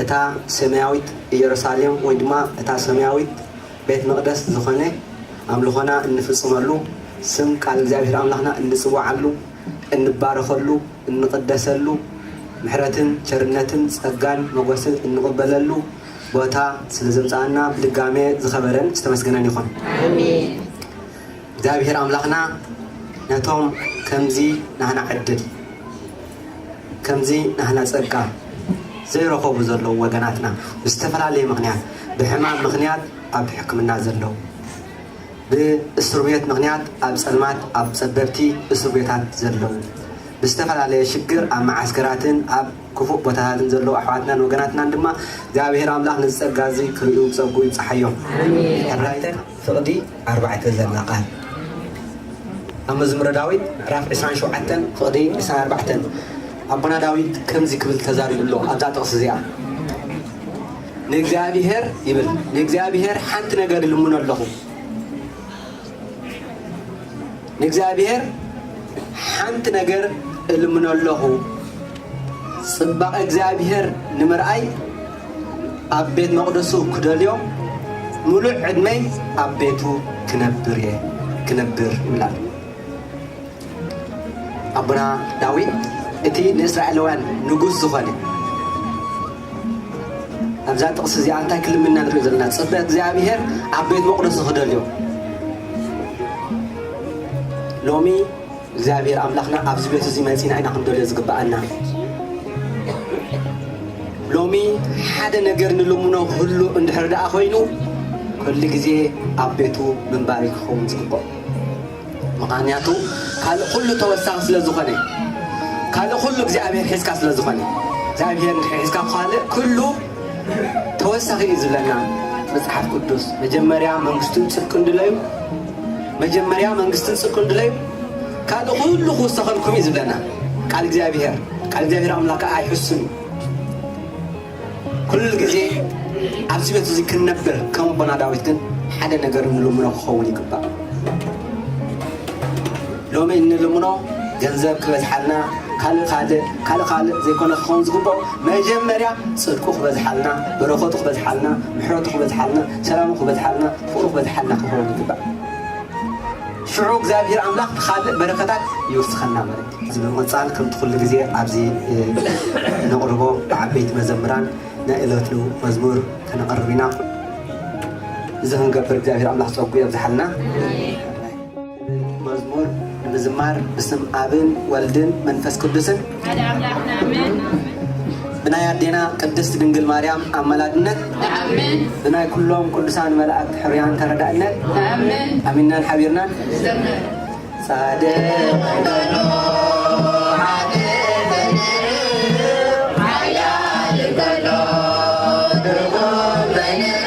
እታ ሰማያዊት ኢየሩሳሌም ወይ ድማ እታ ሰማያዊት ቤት መቕደስ ዝኾነ ኣምልኾና እንፍጽመሉ ስም ቃል እግዚኣብሔር ኣምላኽና እንጽውዓሉ እንባረኸሉ እንቕደሰሉ ምሕረትን ቸርነትን ጸጋን መጎስን እንቕበለሉ ቦታ ስለ ዘምጻኣና ብድጋሜ ዝኸበረን ዝተመስገነን ይኹን። እግዚኣብሔር ኣምላኽና ነቶም ከምዚ ናህና ዕድል ከምዚ ናህና ጸጋ ዘይረኸቡ ዘለዉ ወገናትና ብዝተፈላለየ ምኽንያት ብሕማም ምኽንያት ኣብ ሕክምና ዘለዉ ብእስር ቤት ምኽንያት ኣብ ጸልማት ኣብ ጸበብቲ እስር ቤታት ዘለዉ ብዝተፈላለየ ሽግር ኣብ መዓስከራትን ኣብ ክፉእ ቦታታትን ዘለዉ ኣሕዋትናን ወገናትናን ድማ እግዚኣብሔር ኣምላኽ ነዚ ጸጋ እዚ ክርእዩ ጸጉ ይብጽሓዮም። ሕራይተን ፍቕዲ ኣርባዕተ ዘላ ቃል ኣብ መዝሙረ ዳዊት ምዕራፍ ዕስራን ሸውዓተን ፍቕዲ ዕስራን ኣርባዕተን ኣቦና ዳዊት ከምዚ ክብል ተዛሪቡ ኣሎ። ኣብዛ ጥቕሲ እዚኣ ንእግዚኣብሔር ይብል ንእግዚኣብሔር ሓንቲ ነገር ልምኖ ኣለኹ ንእግዚኣብሔር ሓንቲ ነገር እልምኖ ኣለኹ፣ ጽባቐ እግዚኣብሔር ንምርኣይ ኣብ ቤት መቕደሱ ክደልዮ፣ ምሉእ ዕድመይ ኣብ ቤቱ ክነብር እየ ክነብር ይብል ኣሎ። ኣቦና ዳዊት እቲ ንእስራኤላውያን ንጉስ ዝኾነ ኣብዛ ጥቕሲ እዚኣ እንታይ ክልምና ንሪኦ ዘለና? ጽበ እግዚኣብሔር ኣብ ቤት መቕደሱ ክደልዮ። ሎሚ እግዚኣብሔር ኣምላኽና ኣብዚ ቤት እዚ መጺና ኢና ክንደልዮ ዝግብኣና። ሎሚ ሓደ ነገር ንልምኖ ክህሉ እንድሕር ደኣ ኮይኑ፣ ኩሉ ግዜ ኣብ ቤቱ ምንባር እዩ ክኸውን ዝግብኦ። ምኽንያቱ ካልእ ኩሉ ተወሳኺ ስለ ዝኾነ፣ ካልእ ኩሉ እግዚኣብሔር ሒዝካ ስለ ዝኾነ፣ እግዚኣብሔር እንድሕር ሒዝካ ካልእ ኩሉ ተወሳኺ እዩ ዝብለና መጽሓፍ ቅዱስ። መጀመርያ መንግስትን ጽድቅን ድለዩ፣ መጀመርያ መንግስትን ጽድቅን ድለዩ፣ ካልእ ኩሉ ክውሰኸልኩም እዩ ዝብለና ቃል እግዚኣብሔር። ቃል እግዚኣብሔር ኣምላክ ኣይሕሱን እዩ። ኩሉ ግዜ ኣብዚ ቤት እዚ ክንነብር ከም ኣቦና ዳዊት ግን ሓደ ነገር ንልምኖ ክኸውን ይግባእ። ሎሚ እንልምኖ ገንዘብ ክበዝሓልና ካልእ ካልእ ካልእ ካልእ ዘይኮነ ክኸውን ዝግብኦ መጀመርያ ጽድቁ ክበዝሓልና፣ በረኸቱ ክበዝሓልና፣ ምሕረቱ ክበዝሓልና፣ ሰላሙ ክበዝሓልና፣ ፍቕሩ ክበዝሓልና ክኸውን ይግባእ። ሽዑ እግዚኣብሔር ኣምላኽ ብኻልእ በረኸታት ይውስኸና ማለት እዩ። እዚ ብምቕጻል ከምቲ ኩሉ ግዜ ኣብዚ ነቕርቦ ብዓበይቲ መዘምራን ናይ ዕለቱ መዝሙር ከነቕርብ ኢና። እዚ ክንገብር እግዚኣብሔር ኣምላኽ ጸጉ የብዝሓልና። መዝሙር ንምዝማር ብስም ኣብን ወልድን መንፈስ ቅዱስን ሓደ ኣምላኽ ንኣምን። ብናይ ኣዴና ቅድስት ድንግል ማርያም ኣማላድነት ንኣምን። ብናይ ኩሎም ቅዱሳን መላእክት ሕሩያን ተረዳእነት ንኣምን። ኣሚንናን ሓቢርናን ንዘምር። ጻድቅ እንከሎ ሓጥእ ዘይንርፍ፣ ሓያል እንከሎ ድኹም ዘይንርፍ፣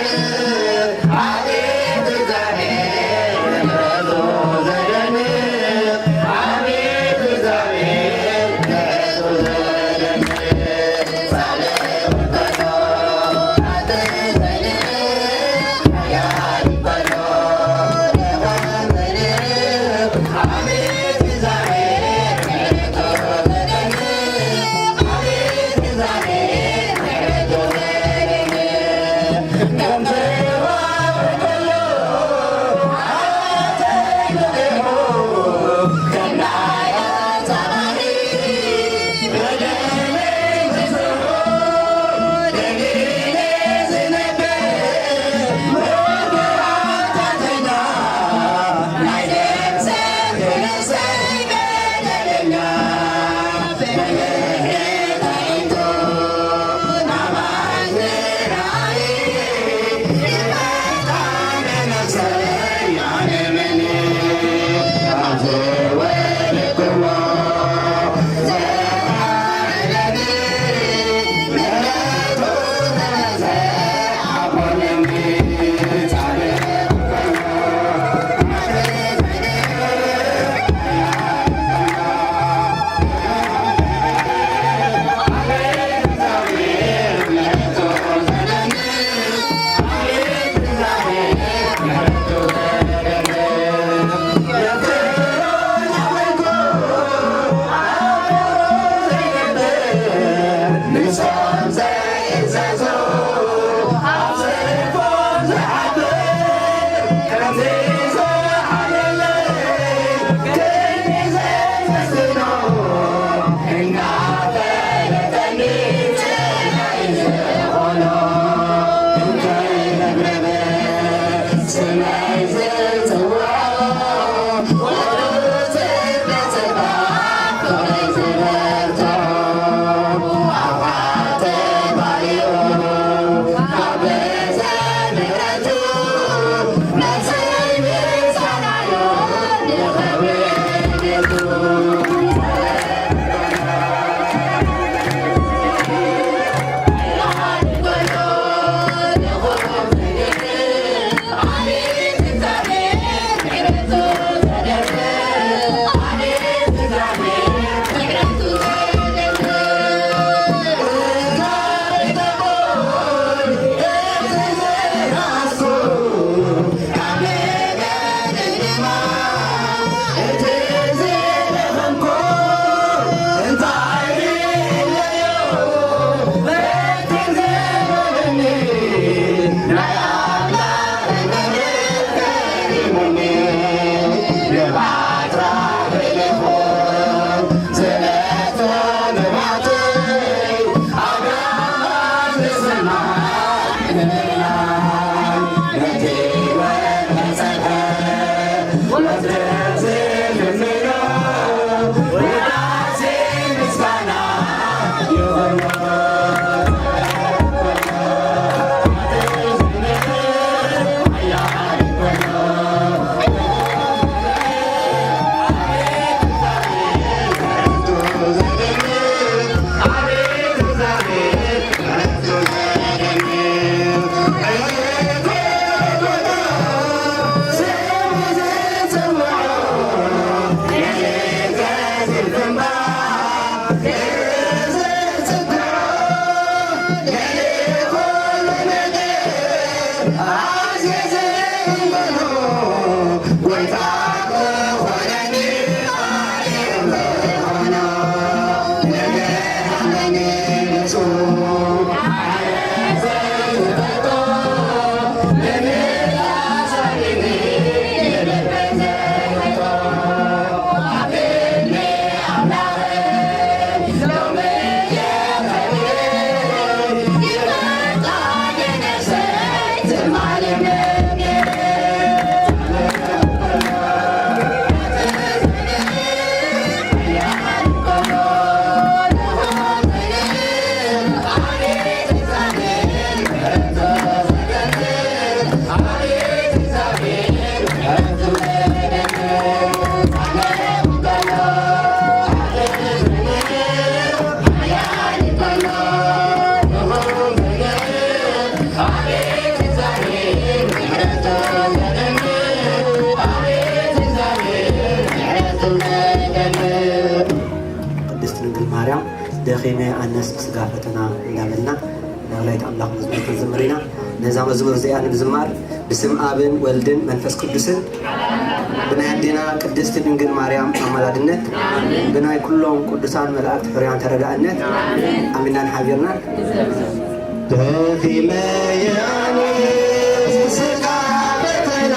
ደኺመ ኣነስ ብስጋ ፈተና እንዳበልና ንላይት ኣምላኽ መዝሙር ክንዝምር ኢና። ነዛ መዝሙር እዚኣ ንምዝማር ብስም ኣብን ወልድን መንፈስ ቅዱስን ብናይ ኣዴና ቅድስቲ ድንግል ማርያም ኣማላድነት ብናይ ኩሎም ቅዱሳን መላእክት ሕርያን ተረዳእነት ኣሚናን ሓቢርና ደኺመ ኣነስ ብስጋ ፈተና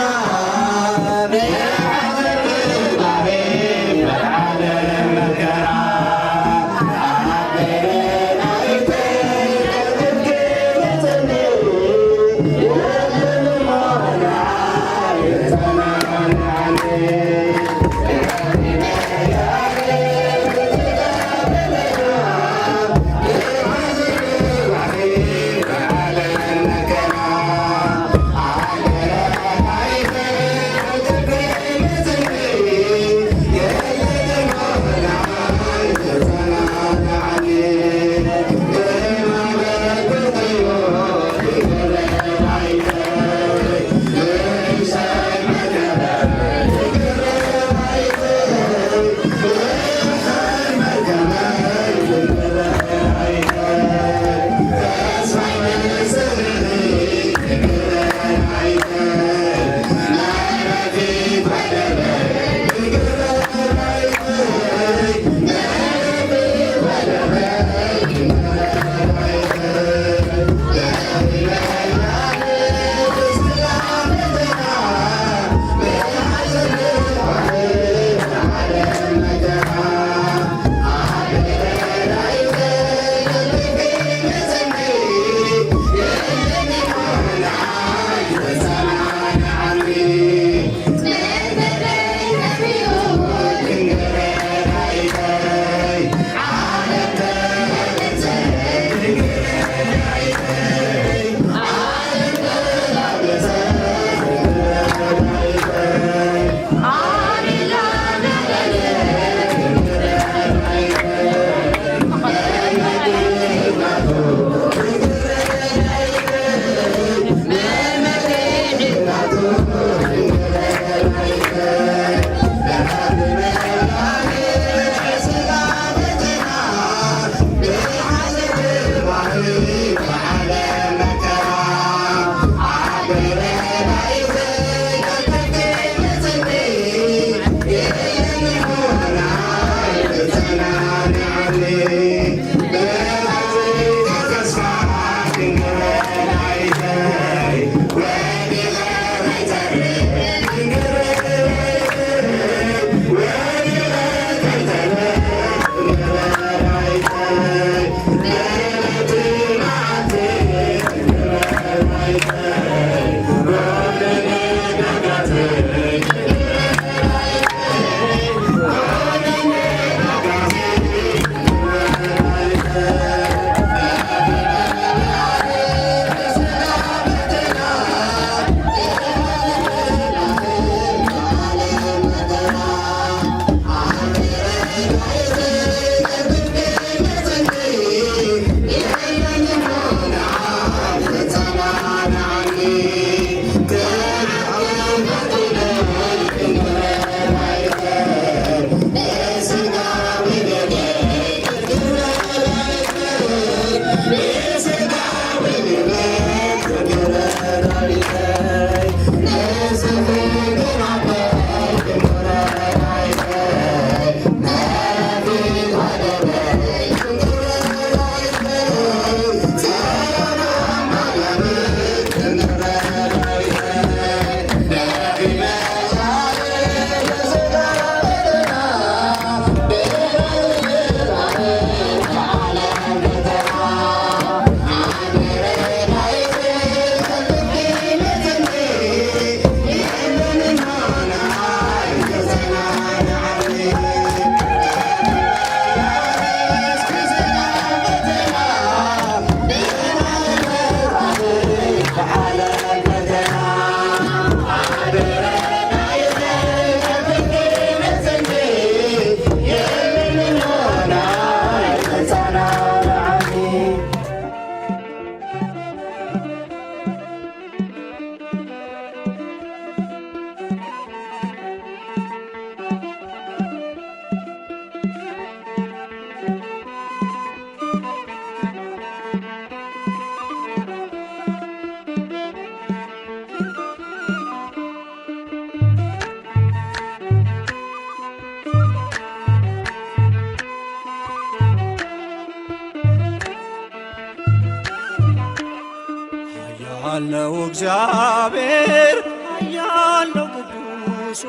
እግዚአብሔር ኃያል ነው ቅዱሱ፣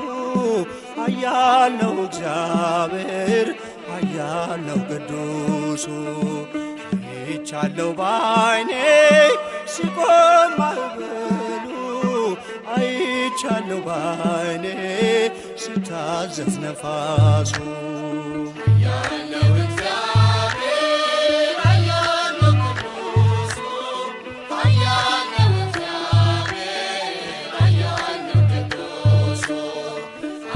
ኃያል ነው እግዚአብሔር ኃያል ነው ቅዱሱ። አይቻለሁ ባይኔ ሲቆም ማዕበሉ፣ አይቻለሁ ባይኔ ሲታዘዝ ነፋሱ። ኃያል ነው እግዚአብሔር ኃያል ነው ቅዱሱ፣ ኃያል ነው እግዚአብሔር ኃያል ነው ቅዱሱ።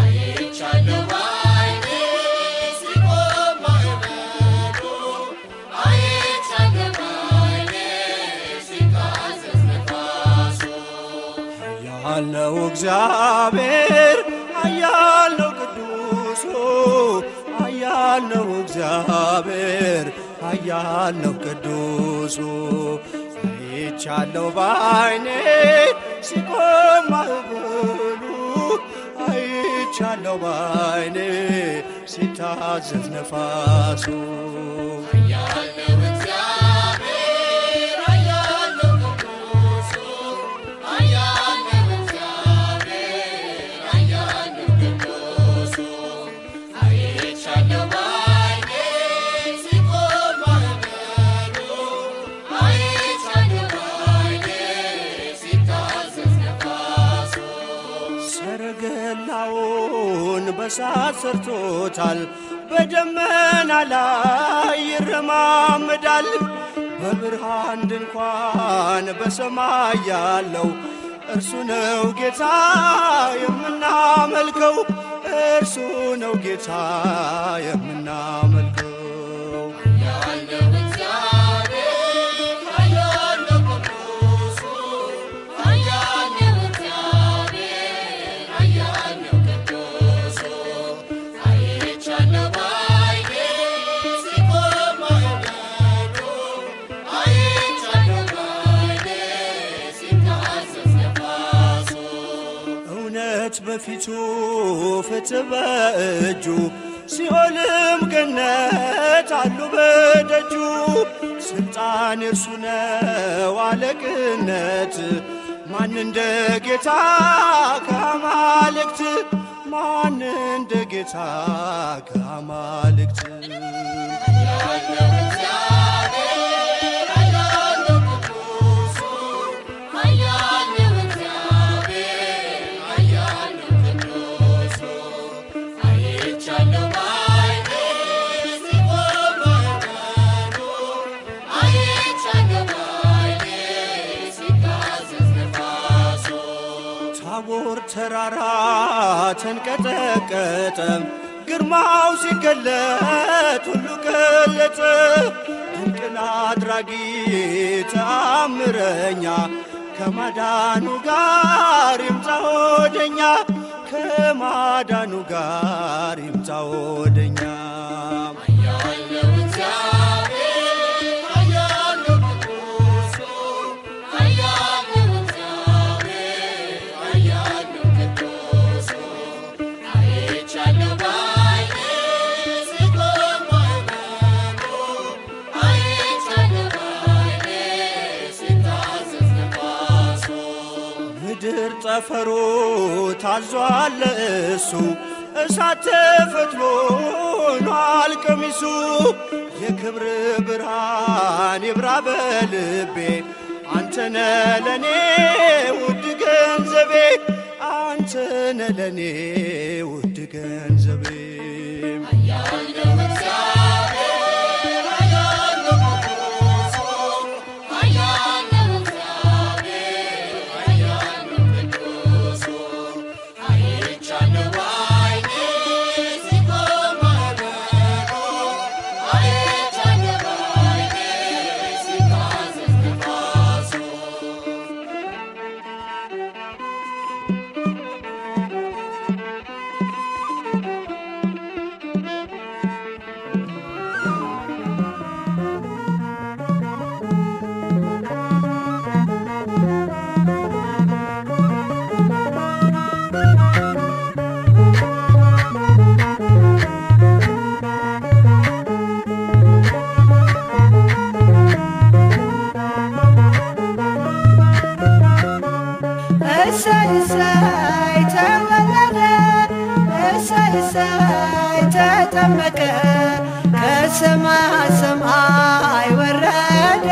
አይቻለሁ ባይኔ ሲቆም ማዕበሉ፣ አይቻለሁ ባይኔ ሲታዘዝ ነፋሱ። ኃያል ነው እግዚአብሔር ኃያል ነው ቅዱሱ፣ ኃያል ነው እግዚአብሔር ኃያል ነው ቅዱሱ። አይቻለሁ ባይኔ ሲቆም ማዕበሉ፣ አይቻለሁ ባይኔ ሲታዘዝ ነፋሱ። ኃያል ነው እግዚአብሔር ኃያል ነው ቅዱሱ፣ ኃያል ነው እግዚአብሔር ኃያል ነው ቅዱሱ። አይቻለሁ ባይኔ ሲቆም ማዕበሉ፣ አይቻለሁ ባይኔ ሲታዘዝ ነፋሱ። ሰረገላውን በሳት ሰርቶታል፣ በደመና ላይ ይረማመዳል። በብርሃን ድንኳን በሰማይ ያለው እርሱ ነው ጌታ የምናመልከው፣ እርሱ ነው ጌታ የምናመልከው። ኃያል ነው እግዚአብሔር፣ ኃያል ነው ቅዱሱ፣ ኃያል ነው እግዚአብሔር፣ ኃያል ነው ቅዱሱ። አይቻለሁ ባይኔ ሲቆም ማዕበሉ፣ አይቻለሁ ባይኔ ሲታዘዝ ነፋሱ። እውነት በፊቱ ፍትሕ በእጁ፣ ሲኦልም ገነት አሉ በደጁ። ስልጣን እርሱ ነው አለቅነት፣ ማን እንደ ጌታ ከአማልክት፣ ማን እንደ ጌታ ከአማልክት። ታቦር ተራራ ተንቀጠቀጠ፣ ግርማው ሲገለጥ ሁሉ ቀለጠ። ድንቅን አድራጊ ተአምረኛ፣ ከማዳኑ ጋር ይምጣ ወደኛ፣ ከማዳኑ ጋር ይምጣ ወደኛ። ኃያል ነው እግዚአብሔር፣ ኃያል ነው ቅዱሱ፣ ኃያል ነው እግዚአብሔር፣ ኃያል ነው ቅዱሱ። አይቻለሁ ባይኔ ሲቆም ማዕበሉ፣ አይቻለሁ ባይኔ ሲታዘዝ ነፋሱ። ምድር ጠፈሩ ታዟል ለእሱ፣ እሳት ተፈትሎ ሆኗል ቀሚሱ። የክብር ብርሃን ይብራ በልቤ፣ አንተነ ለኔ ውድ ገንዘቤ፣ አንተነ ለኔ ውድ ገንዘቤ። ኃያል ነው እግዚአብሔር፣ ኃያል ነው ቅዱሱ፣ ኃያል ነው እግዚአብሔር፣ ኃያል ነው ቅዱሱ። አይቻለሁ ባይኔ ሲቆም ማዕበሉ፣ አይቻለሁ ባይኔ ሲታዘዝ ነፋሱ። እሰይ እሰይ ተወለደ፣ እሰይ እሰይ ተጠመቀ፣ ከሰማይ ሰማይ ወረደ።